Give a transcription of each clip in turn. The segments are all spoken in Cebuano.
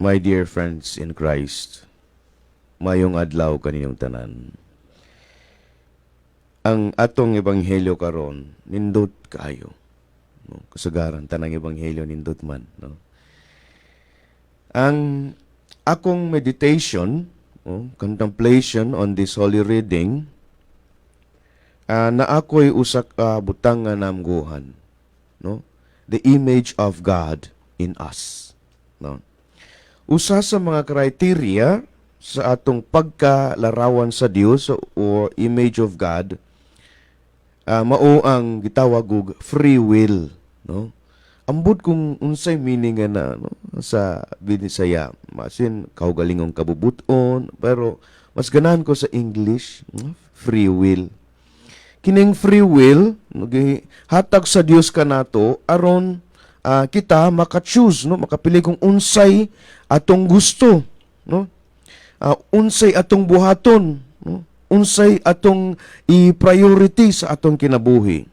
My dear friends in Christ, maayong adlaw kaninyong tanan. Ang atong ebanghelyo karon nindot kaayo. No, kasagaran tanang ebanghelyo nindot man, no. Ang akong meditation, oh, contemplation on this holy reading, na ako'y usa ka butang nga namguhan, no? The image of God in us, no? Usa sa mga criteria sa atong pagkalarawan sa Dios or image of God, mao ang gitawag og free will, no? Ambot kung unsay meaning nga na, no, sa Binisaya, masin kaugalingong kabubuton, pero mas ganahan ko sa English, no? Free will. Kining free will, no, hatag sa Dios kanato aron kita maka-choose, no, makapili kung unsay atong gusto, no, unsay atong buhaton, no, unsay atong i-priority sa atong kinabuhi,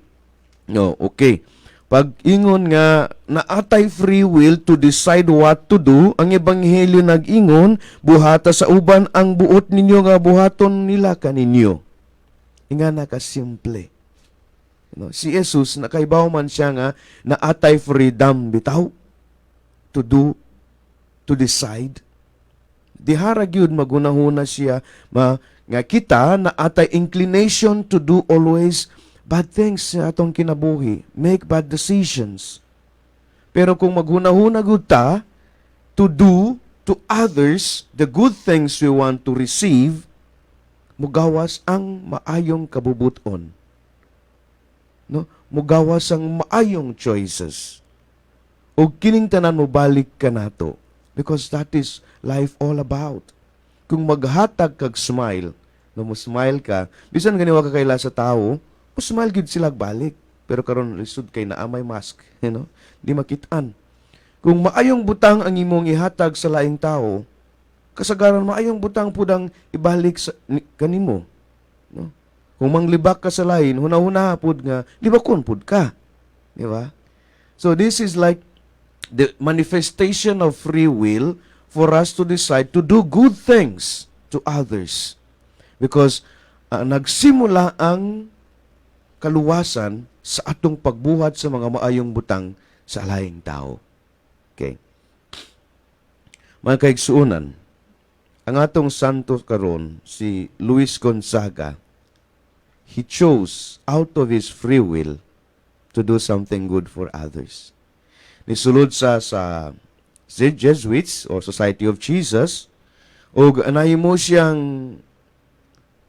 no? Okay, pag ingon nga naatay free will to decide what to do, ang ebanghelyo nag-ingon, "Buhata sa uban ang buot ninyo nga buhaton nila kaninyo." Ingana ka simple. No, si Jesus, nakaibaw man siya nga naatay freedom bitaw to do, to decide. Dihara gyud magunahuna siya ma nga kita naatay inclination to do always bad things sa atong kinabuhi, make bad decisions. Pero kung maghunahuna gud ta to do to others the good things we want to receive, mugawas ang maayong kabubuton, no? Mugawas ang maayong choices. Ug kining tanan mobalik kanato because that is life all about. Kung maghatag kag smile, no, mo smile ka, bisan gani wa ka kaila sa tawo, mo smile gid sila balik. Pero karon lisod kay naa may mask. Di makitaan. Kung maayong butang ang imong ihatag sa laing tao, kasagaran maayong butang pud ang ibalik sa kanimo. No? Kung manglibak ka sa lain, huna-huna pud nga libakon pud ka. Di ba? So this is like the manifestation of free will for us to decide to do good things to others. Because nagsimula ang kaluwasan sa atong pagbuhat sa mga maayong butang sa laing tao. Okay. Mga kaigsuonan, ang atong santo karon, si Luis Gonzaga, he chose out of his free will to do something good for others. Nisulod sa Jesuits or Society of Jesus ug nahimo siyang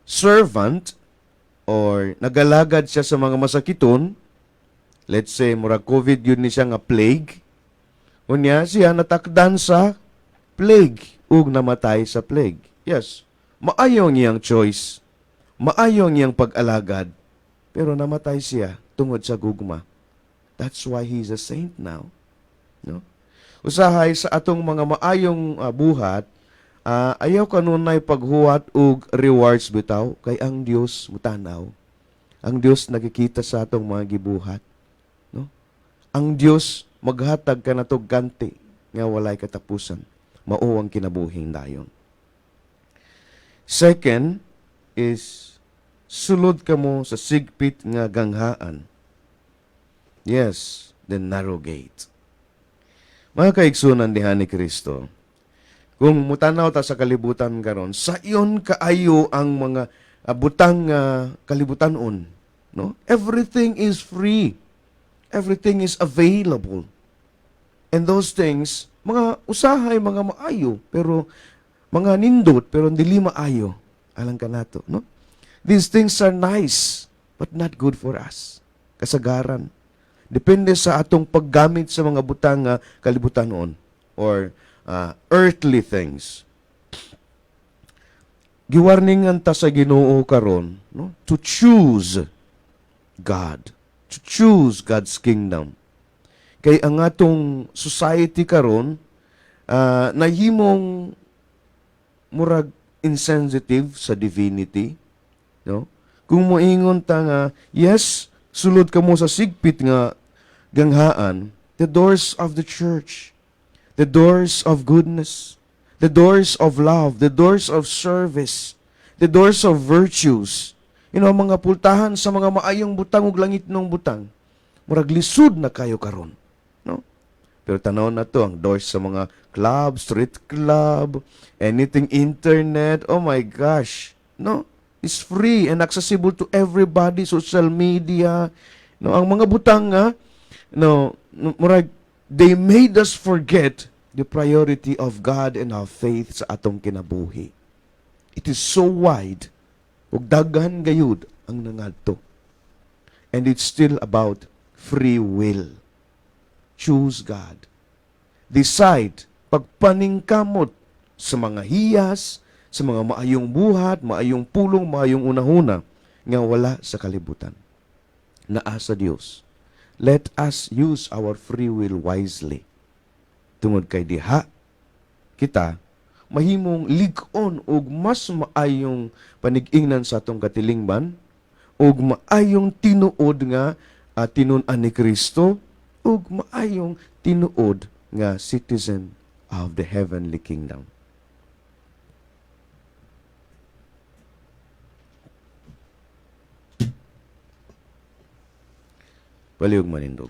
servant or nagalagad siya sa mga masakiton. Let's say murag COVID yun ni siya nga plague. Unya siya natakdan sa plague ug namatay sa plague. Yes, maayo ang iyang choice, maayo ang iyang pag-alagad, pero namatay siya tungod sa gugma. That's why he's a saint now, no? Usahay sa atong mga maayong buhat, ayaw kanunay paghuwat og rewards bitaw kay ang Dios mutanaw. Ang Dios nakikita sa atong mga gibuhat, no? Ang Dios maghatag kanato ganti nga walay katapusan. Mao ang kinabuhing dayon. Second is sulod kamo sa sigpit nga ganghaan. Yes, the narrow gate. Mga kaigsunan diha ni Kristo, kung mutanaw ta sa kalibutan karon, sayon kaayo ang mga butang nga kalibutanon, no? Everything is free. Everything is available. And those things, mga usahay mga maayo, pero mga nindot pero dili maayo alang kanato, no? These things are nice but not good for us. Kasagaran. Depende sa atong paggamit sa mga butang nga kalibutanon or earthly things. Giwarningan ta sa Ginoo karon, no, to choose God, to choose God's kingdom. Kay ang atong society karon nahimong murag insensitive sa divinity, no? Kung moingon ta nga, yes, sulod kamo sa sigpit nga ganghaan, the doors of the church, The doors of goodness, the doors of love, the doors of service, the doors of virtues. Mga pultahan sa mga maayong butang ug langitnong butang. Murag lisod na kayo karon, no? Pero tanaw na to ang doors sa mga club, street club, anything internet. Oh my gosh, no? It's free and accessible to everybody, social media. No, ang mga butang nga, no, murag they made us forget the priority of God and our faith sa atong kinabuhi. It is so wide ug daghan gayud ang nangadto. And it's still about free will. Choose God. Decide pagpaningkamot sa mga hiyas, sa mga maayong buhat, maayong pulong, maayong unahuna nga wala sa kalibutan. Naa sa Dios. Let us use our free will wisely. Tungod kay diha kita mahimong lig-on og mas maayong panig-ingnan sa atong katilingban ug maayong tinuod nga tinun-an ni Kristo ug maayong tinuod nga citizen of the heavenly kingdom. Palihog manindog.